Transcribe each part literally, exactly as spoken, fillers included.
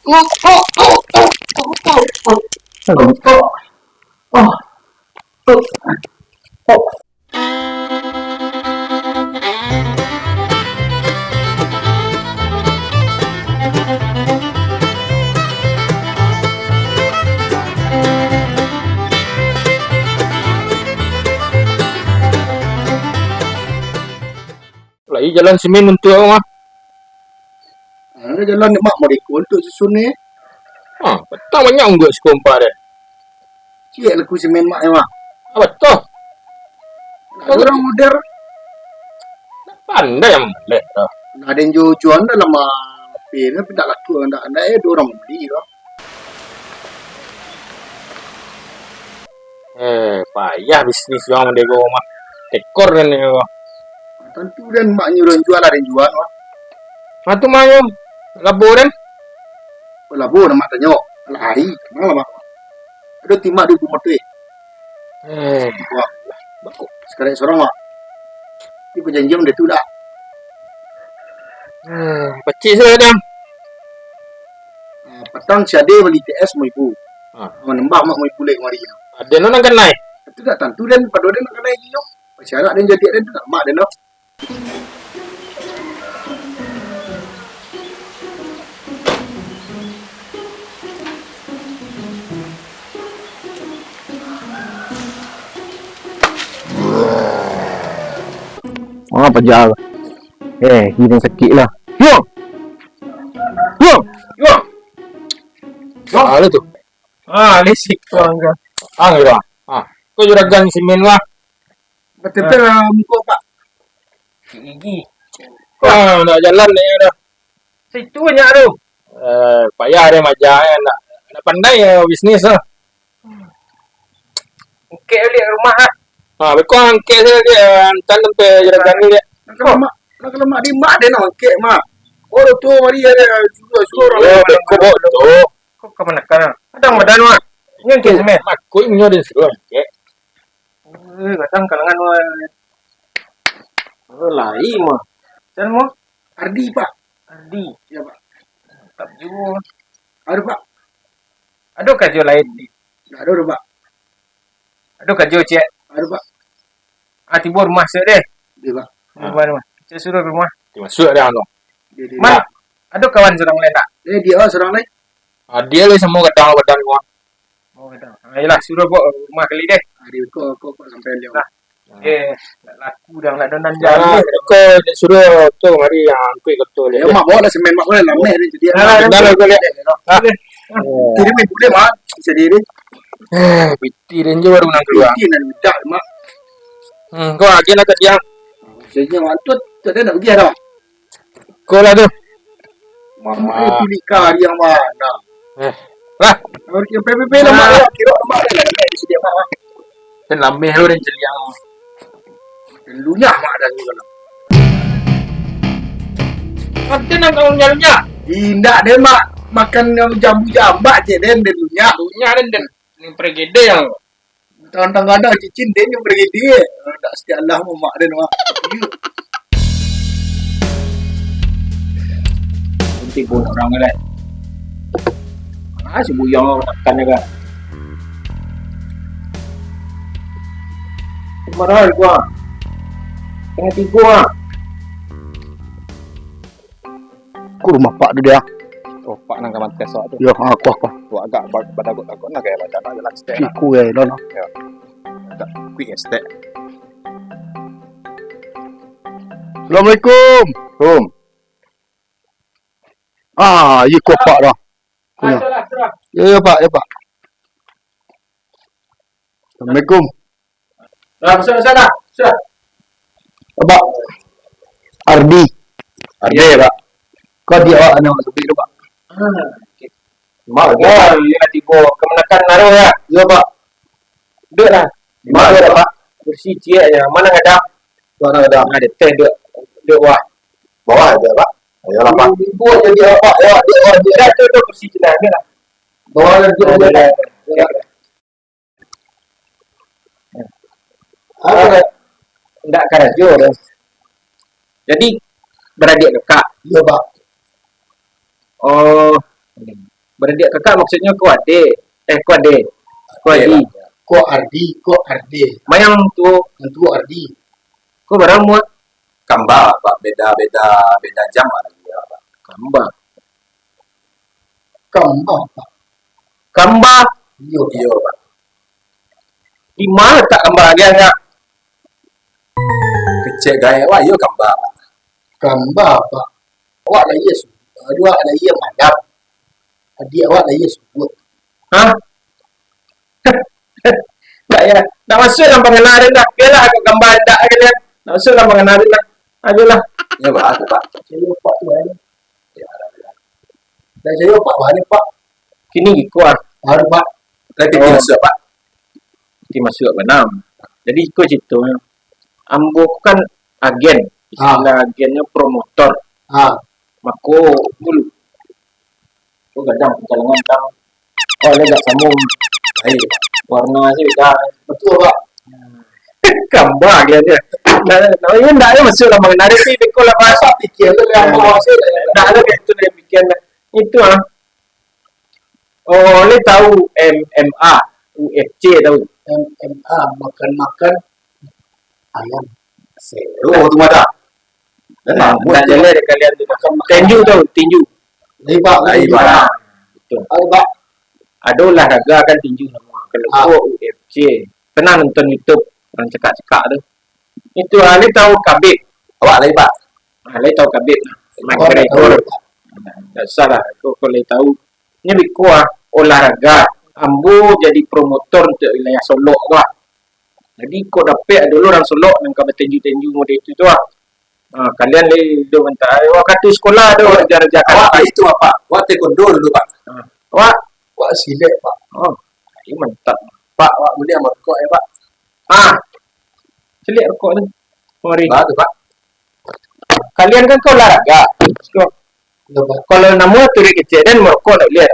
Lai jalan simin untuak awak mah. Ah, jalan ni, Mak, modeko untuak susun ni. Ah, patang banyak untuak siko ampek deh. Ciek laku simin, Mak, ya, Mak. Ah, batua. Urang model. Pandai yang maleh tu. Nah, den jo jual dalam, ah, H P ni, tapi tak laku, ndak, ndak, eh, ada urang beli tu. Eh, payah bisnis urang mandai ko mah. Tekor den ko. Tantu den mak nyuruah jual lah, den jual mah. Matu mah nyo, labo den. Oh, labo den mak tanyo. Alah, ai, tenang lah, Mak. Ado timak di rumah tu, eh. Eh. Wah, baku. Sakarek sorang, Mak. Ni pajanjian dia tu dah. Eh, pacik sajo, Dang. Ah, patang si Ade bali T S limo ribu. Ah. Manambah mak limo ribu lek kamari. Ade no nan kanai. Itu dak tantu den, pado den nan kanai inyo. Pasyarak den jadi den tu nak mak den no. Ah, paja. Eh, gini sakik lah. Yo! Yo! Yo! Yo! Alah tu. Ah, lisik tu angga. Ah, ngira. Ah, kau juragan simin lah. Betul lah, muka, Pak. Gigi. Ah, nak jalan ni dah. Situ banyak tu. Eh, payah dia majak, eh, nak, nak pandai, eh, bisnis lah. Angkek baliak rumah lah. Ha, beko angkek sajo dia, antan sampai juragan ni dia. Nak kalau mak, nak kalau mak di mak dia nak angkek, Mak. Oh, tu hari ada suruh-suruh orang. Oh, beko bawa tu. Kau kemana kan? Kadang badan, Mak. Ni angkek semen. Mak, kau inyo dia suruh angkek. Eh, kadang kalangan, Mak. Oh, lai, Mak. Macam mana, Mak? Ardi, Pak. Ardi. Ya, Pak. Mantap juga. Ada, Pak. Ado karajo lain, Di? Ndak ado doh, Pak. Ado karajo ciek? Ado, Pak. Ah, tibo rumah ciek deh. Iya, Pak. Tibo rumah, rumah. Ciek suruh ka rumah. Masuak deh, anu. Iya, iya. Man, ado kawan surang lain tak? Eh, dia surang lain. Ah, dia lagi samo gadang badan gua. Oh, gadang. Ah, iyolah, suruh bawa rumah kali deh. Ah, dia kok, kok, kok sampai dia. Nah. Eh, nak laku dah, nak donan jalan. Kau suruh tu mari yang angkut kau tu. Ya, mak bawa lah semen, mak bawa lah lameh ni jadi. Nah, dah, dah, dah, dah, dah. Jadi main boleh, mak. Bisa diri. Eh, piti dan je baru nak keluar. Piti nak minta, mak. Hmm, kau lagi nak kerja. Jadi mak tu, tak ada nak pergi dah. Ko lah tu. Mama. Eh, tu nikah hari yang mana? Eh. Lah. Hari yang P P P lah, Mak. Kira Mak lah, lah, lah, di sini, Mak. Dan lameh lu, dan celiang. Dan lunyah, Mak, dan juga lah. Ada nak kau lunyah-lunyah? Indak deh, Mak. Makan jambu jambak je, den, den lunyah. Lunyah, den, den. Ni pergede yang. Tantang gadang cicin, dia nyo pergi dia. Dak setiap lah mamak dia, Mak. Nanti buat orang ni, ah, si buyang makan dia kan. Marah gua. Tengah tiga ah. Ku rumah Pak tu dia. Oh, Pak nang ka mantes awak tu. Yo, ah, kuah, kuah. Tu agak ba-, badagok-dagok nah, gaya badan nak jalan step. Siku ya, Elon. Yo. Agak quick step. Assalamualaikum. Kum. Ah, iya kuah Pak dah. Kunyah. Yo, yo, Pak, yo, Pak. Assalamualaikum. Dah, besar, besar dah. Besar. Pak. Ardi. Ardi, ya, Pak. Kau di awak anu, lebih tu, Pak. Ah, okey. Mak, oh, iya, tiba. Kemenakan naruh, ya? Ya, Pak. Duduk lah. Di mana, Pak? Kursi ciek aja. Mana gadang? Mana gadang? Nah, di atas duduk. Duduk bawah. Bawah aja, Pak. Ayolah, Pak. Ibu aja di awak, Pak. Ya, di awak, di awak. Dah, tu, tu, kursi ciek lah. Bawah aja, duduk aja, Pak. Ya. Apa? Ndak karajo doh. Jadi, baradiak kakak? Iyo, Pak. Oh. Baradiak kakak maksudnyo ko adek. Eh, ko adek. Ko Ade, adi. Pak. Ko Ardi, ko Ade. Ma nan tuo? Nan tuo Ardi. Ko bara umua? Kamba, Pak. Beda, beda, beda jam lah. Kamba. Kamba, Pak. Kamba? Iyo, Pak. Iyo, Pak. Di ma latak kamba agiah, Kak? Kecek gaek awak, iyo kamba, Pak. Kamba, Pak. Awak lahia subuah, awak lahia malam. Adiak awak lahia subuah. Hah? Ndak, yo. Ndak masuak dalam pangana den dah. Bialah, agak kamba ndak kalian. Ndak masuak dalam pangana den dah. Ayolah. Yo, Pak, aku, Pak. Cari Pak tu, eh. Yo, dah, dah. Dah cari Pak, baa ni, Pak? Kini iko, ah. Baru, Pak. Tapi Oh. Piti masuak, Pak. Piti masuak, bana. Jadi, iko caritonyo. Ambo ko kan agen. Ah. Istilah agennyo promotor. Ah. Mako, dulu. Ko gadang pancalangan tang. Oh, lai agak samo. Ai, warna se beda. Batua, Pak. Kamba agiah. Nah, nah, iyo ndak, iyo masuak dalam pangana den, tapi beko lah, Pak. Asa pikir tu, Pak. Ndak ado kayak itu, lai pikir lah. Itu, ah. Oh, lai tahu M M A, U F C tahu? M M A, makan-makan ayam. Seru tu mah dah. Nah, ndak jaleh dek kalian tu. Tinju tahu, tinju. Lai, Pak. Lai, Pak. Betul. Tahu, Pak. Ado olahraga kan tinju namo. Kalau Ah. ko U F C, pernah nonton YouTube, urang cakak-cakak tu. Itu, ah, lai tahu Khabib? Awak lai, Pak. Ah, lai tahu Khabib. Oh, McGregor. Tahu, Pak. Ndak usah lah, ko, ko lai tahu. Nyo beko, ah, olahraga. Ambo jadi promotor untuak wilayah Solok tu, ah. Jadi, kok dapek ado lo urang Solok nan ka batinju-tinju model itu tu, ah. Ah, kalian lai do mantah. Wakatu sekolah ado raja-raja Awak kaki. Itu apa? Awak taekwondo dulu, Pak. Ah. Awak? Awak silek, Pak. Oh, iyo mantap. Pak, awak buliah marokok yo, Pak? Ah, silek rokok tu. Mari. Bah, tu, Pak. Kalian kan ka olahraga. Yo, Pak. Kalau namo turuik kecek den, marokok ndak buliah.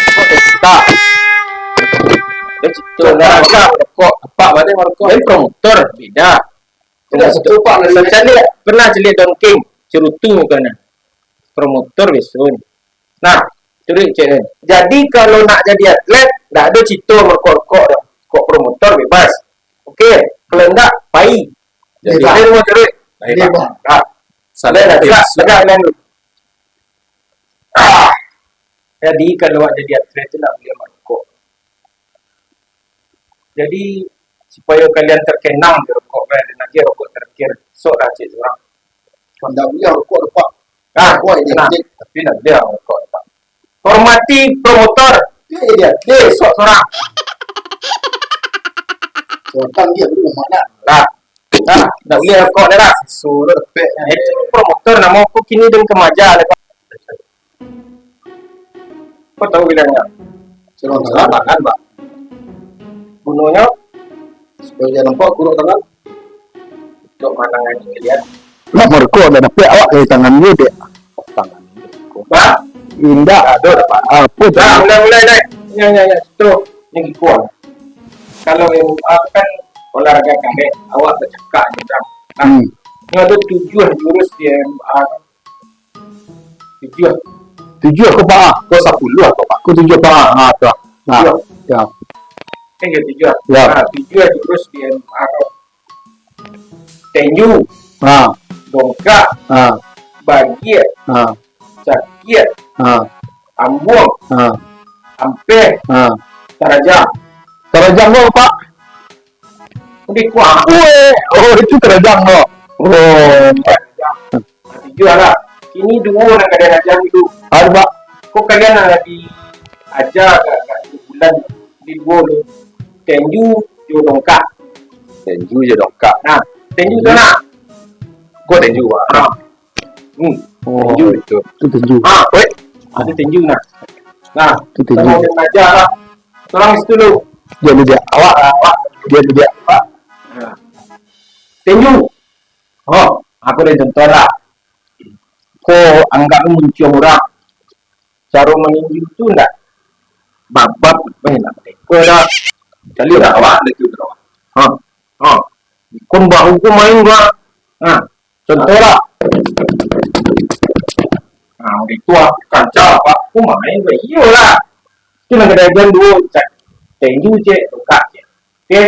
Rokok pesta. Yo, cito olahraga, marokok. Apak baliak marokok. Den promotor, beda. Tidak setuju, Pak, dari Caliak, pernah caliak dongkeng, cerutu kan. Promotor biaso ni. Nah, turuik kecek den. Jadi, kalau nak jadi atlet, ndak ado cito marokok-rokok doh. Kok promotor bebas. Oke, kalau ndak, pai. Jadi, Bebas. Pai rumah turuik. Pai, Pak. Bebas. Nah, salah dah, dah, dah, dah, dah, dah. Ah. Jadi, kalau awak jadi atlet tu ndak buliah marokok. Jadi, supayo kalian terkenang di rokok, kan, dan lagi rokok terakhir. Sok dah cek surang. Ndak buliah rokok, Pak. Ah, rokok ini nah, cek. Tapi ndak buliah rokok, Pak. Hormati promotor. Iyo, iyo, iyo. Deh, sok surang. Surang dia dulu, mana? Lah. Nah, ndak buliah rokok dah lah. Suruh dapek. Nah, itu promotor namo ko kini den kamaja lah, Pak. Kau tahu bilangnyo? Sarung tangan. Tangan, Pak. Gunonyo? Supayo jan nampak kuruk tangan. Untuk manang aja kalian. Lah, marokok dah dapek, awak dari tangan dulu, dek. Tangan dulu. Bah? Indak. Ado dah, Pak. Apa tu? Dah, mulai, mulai, mulai. Ya, ya, ya. Terus. Ni giko. Kalau M M A tu kan olahraga karek, awak bacakak je, Bang. Nah, hmm, nyo ado tujuah jurus di M M A tu. Tujuah. Tujuah ko, Pak? Ko sapuluah ko, Pak? Ko tujuah, Pak. Ha, tu. Ha. Tujuah. Ya. Kan yo tujuah. Ya. Ha, tujuah jurus di M M A ko. Tenju. Ha. Dongkak. Ha. Bagiak. Ha. Cakiak. Ha. Ambuang. Ha. Ampeh. Ha. Tarajang. Tarajang ko, Pak? Lebih kuat. Weh. Oh, itu tarajang ko. Oh. Tarajang. Tujuah lah. Kini duo nan ka diaja dulu. Aduh, Pak. Kok kalian nan lah diaja agak, agak tigo bulan di duo tu? Tenju jo dongkak. Tenju jo dongkak. Nah, tenju tu nah. Kok tenju, Pak? Ha. Hmm. Oh, tenju. Itu. Itu tenju. Ha, weh. Itu tenju nah. Nah, itu tenju. Sama dengan aja lah. Tolong situ dulu. Dia, dia, dia. Awak, awak. Dia, dia, dia. Awak. Nah. Tenju. Oh, aku ado contoh lah. Ko anggap ni muncung urang. Caro maninju tu ndak babak, eh, ndak teko dah. Caliak dah awak dah tu dah. Ha. Ha. Ikon bahu ko main gua. Ha. Contoh lah. Ha, udah itu ah, kancah, Pak. Aku main, bah, iyo lah. Tu nan ka diagiahan duo, cak, tinju cek, tungkak cek. Oke?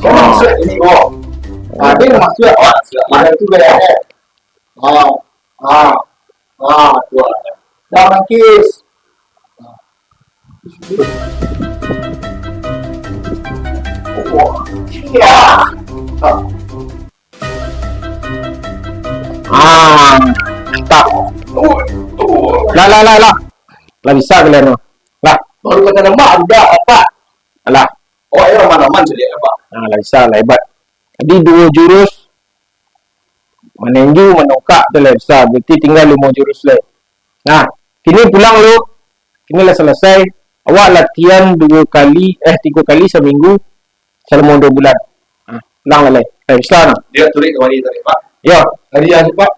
Kau masuk ini, oh. Ada yang masuk, oh. Ada tu gaya, eh. Ah, ah, ah, tu ada. Dah mangkis. Wah, iya. Ah, tak. Lah, lah, lah, lah. Lah bisa kalian tu. Lah. Baru kata lemak, udah, apa? Alah. Oh, ya, aman-aman saja, apa? Ah, lah bisa, lah hebat. Jadi, duo jurus, maninju, manungkak tu lah bisa. Berarti tingga limo jurus lai. Nah, kini pulang lu. Kini lah salasai. Awak latihan duo kali, eh, tigo kali saminggu salamo duo bulan. Nah, pulang lah lai. Lah bisa, nah. Dia tulik kembali tadi, Pak. Yo. Hari yang, Pak?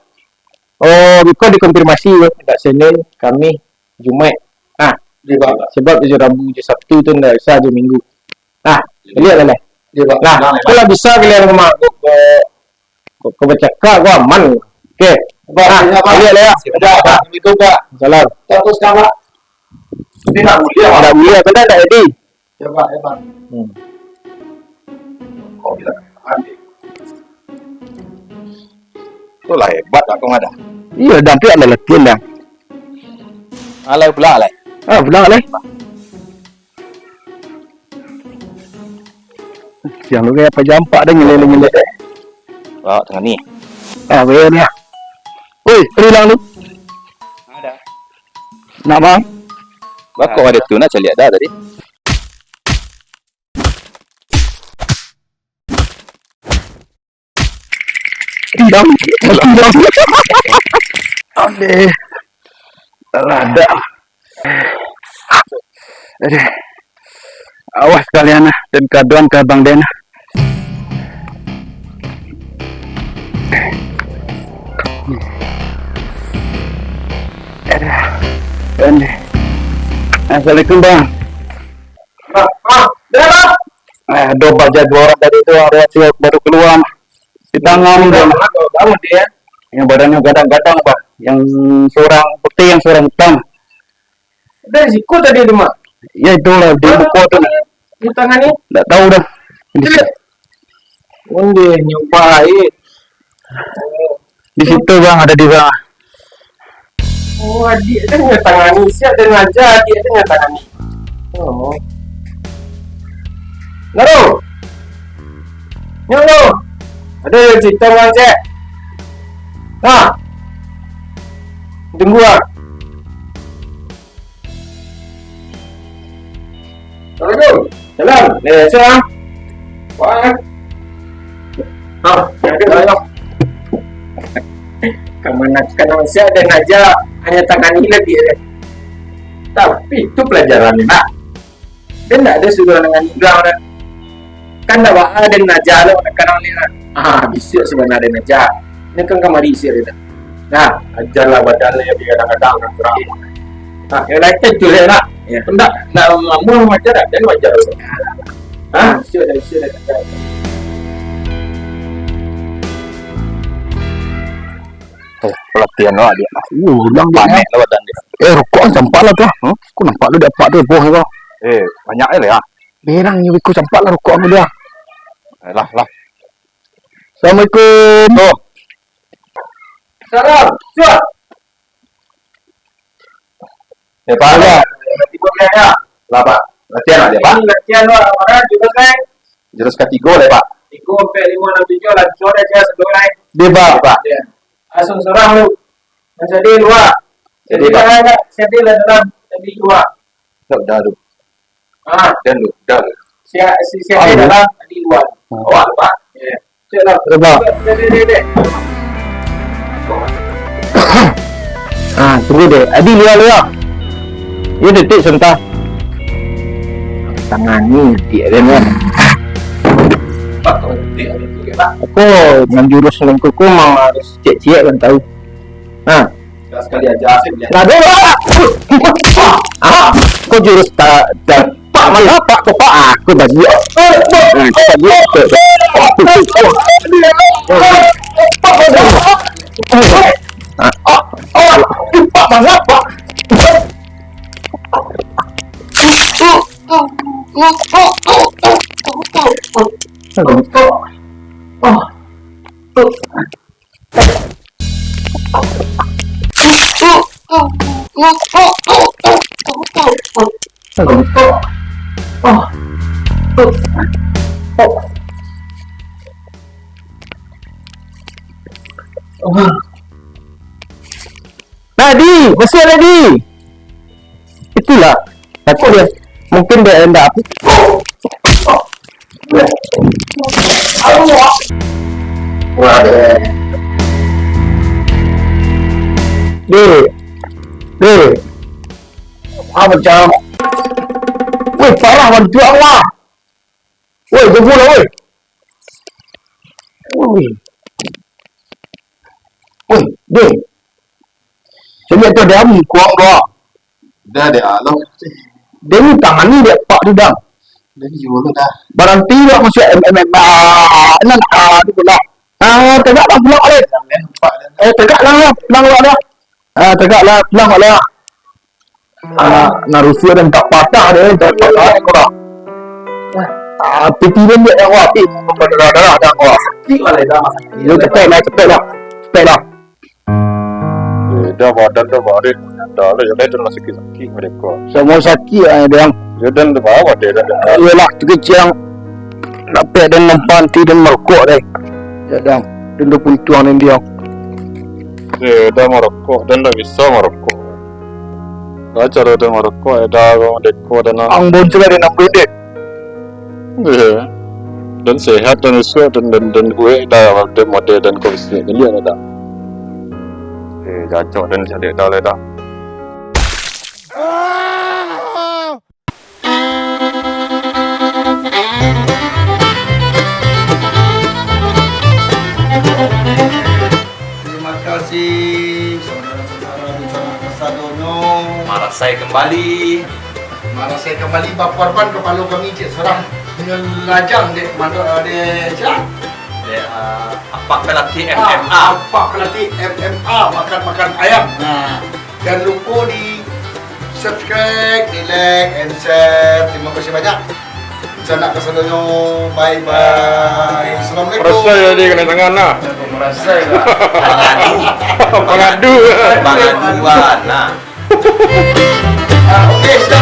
Oh, biko dikonfirmasi, yo. Dak Senin, Kamis, Jumaik. Nah, Iya, Pak. Sebab jo Rabu, jo Sabtu tu ndak bisa, jo Minggu. Nah, liek lah, lai. Iya, Pak. Nah, Bang, itu lah bisa kalian rumah. Kok, kok, kok, kok bacakak, kok aman. Oke. Pak, nah, iya, Pak. Liek lah, ya. Sudah, Pak. Assalamualaikum, Pak. Salam. Terus, Pak. Ini nak mulia, Pak. Ndak mulia, kan ndak jadi. Ya, Pak, ya, Pak. Hmm. Kok bilang, ambil. Tu lah hebat lah kau ada. Iyo, dah, tapi ada latihan dah. Alai pula, alai. Ah, pula, alai. Siang lu kayak apa jampak dah, ngelek-ngelek. Wah, tengah ni. Ah, bayar ni, ah. Oi, ada hilang tu. Ada. Nak, Bang? Bakok ada tu, nak caliak dah tadi. Hilang. Hilang. Aduh. Alah, ada. Aduh. Awas kalian lah, dan kaduan ka Bang Den. Aduh. Aduh. Assalamualaikum, Bang. Ah, ah, dah, Bang. Eh, aduh, baja dua orang tadi tu, ada siap baru keluar. Di tangan, Bang. Bangun dia. Yang badannya gadang-gadang, Bang. Yang seorang putih, yang seorang hitam. Dari siku tadi tu, Mak? Ya, itulah, di muka tu. Di tangan ni? Ndak tahu dah. Di situ. Ondeh, nyoba air. Di situ, Bang, ada di bawah. Oh, adik tu nyo tangani. Siap dan aja adik tu nyo tangani. Oh. Naro. Nyo, nyo. Ada yang cerita dengan cek. Nah. Tunggu ah. Assalamualaikum. Salam. Eh, salam. Wah. Ah, ada salam. Kamanakan manusia dan aja hanya tangani lebih deh. Tapi itu pelajaran ni, Nak. Dia ndak ada suruh nangani urang dah. Kan ndak baa den aja lo, kadang ni lah. Ah, bisuak sabananyo den aja. Ini kan kamari isi hari dah. Nah, ajalah badan lah, tapi kadang-kadang kurang. Nah, yang lain kan itu lah, nak. Ya. Ndak, ndak mampu macam dah, dan wajar. Ah, bisuak dah, bisuak dah. Eh, pelatihan lo, adik. Iyo, ulang dia. Panek lah badan dia. Eh, rokok kan campak lah tu. Hmm? Aku nampak lu dapat tu, boh tu. Eh, banyak lah ya. Berang ni, Wiko, campak lah rokok aku dia. Eh, lah, lah. Assalamualaikum. Oh. Salam. Suah. Ya, Pak. Ya. Tiga belas ya. Lah, Pak. Latihan aja, Pak. Ini latihan, Pak. Mana jurus, eh? Jurus ketiga deh, Pak. Tiga, empat, lima, enam, tujuh, langsung aja, sebelum naik. Dia, Pak. Pak. Ya. Langsung serang lu. Yang sedih dua. Sedih, Pak. Sedih lah, sedih lah, serang. Sedih dua. Dah, dah, tu. Ah. Dan lu, dah lu. Siap, si, siap. Ah, dia lu. Dalam, tadi luar. Hmm. Awak lupa. Ya. Siap dah. Lupa. Dek, dek, dek, dek. Ah, tunggu deh. Adi luar lu, ah. Yo, detik sebentar. Tangan ni, detik dia ni. Pak, kalau detik ada tu, ya, Pak. Aku manjurus nengkuku memang harus ciek-ciek kan tahu. Ha. Dah sekali aja, asik dia. Lah, dulu lah. Ah, kau jurus tak, tak. Pak, Mangapa kau, Pak? Aku tadi. Nah, aku tadi. Pak, mangapa? Nadi, masih Nadi. Itulah. Takut dia. Mungkin dia hendak apa? Dek. Dek. Ah, macam. Weh, parah bantuak Allah. Weh, jogo lah, weh. Weh. Weh, Dek. Cuma tu dia kuang doa. Dah, Dek, ah, lo. Dia ni tangan ni dia pak tu dah. Dah, iyo lo dah. Baranti lah masuk M M M. Ah, nan, ah, tu pula. Ah, tegak lah, pulang balik. Jangan nampak dah. Eh, tegak lah, pulang balik dah. Ah, tegak lah, pulang balik dah. Ah, nak rusuh dan tak patah dia, tak patah dia, kau dah. Ah, piti dia ambil dah, wah, piti darah-darah dah, wah. Sakit lah, dah, sakit. Yo, cepet lah, cepet lah. Cepet lah. Eh, dah badan dah barit. Dah lah, yo dah itu lah sakit-sakit mereka. Samo sakik ah, Dang. Yo dan dah bawa dia dah. Iyolah, tu kecil yang dapek dan nampak nanti dan merokok deh. Ya, Dang. Dan dah puntuang dan dia. Eh, dah merokok dan dah bisa merokok. Lah, caro dah merokok, eh, dah, deko dan ang bon sudah dia nampak dek. Iya. Dan sehat dan usuak dan, dan, dan kuek dah, model dan kondisi ni lihat dah. Eh, cocok dan cari dah lah dah. Terima kasih, saudara-saudara di sana kasadonyo. Marasai kembali. Marasai kembali, bakorban kapalo kami cek sorang dengan lajang dek mandok, eh, dek siapa? Dek, eh, Apak Pelatih Ah, M M A. Apak Pelatih M M A, makan-makan ayam. Nah, jangan lupa di subscribe, di like, and share. Terima kasih banyak. Sanak kasadonyo, bye bye. Assalamualaikum. Merasai tadi kena tangan lah. Merasai lah. Pangadu. Pangadu. Pangaduan, nah. Ah, oke, sudah.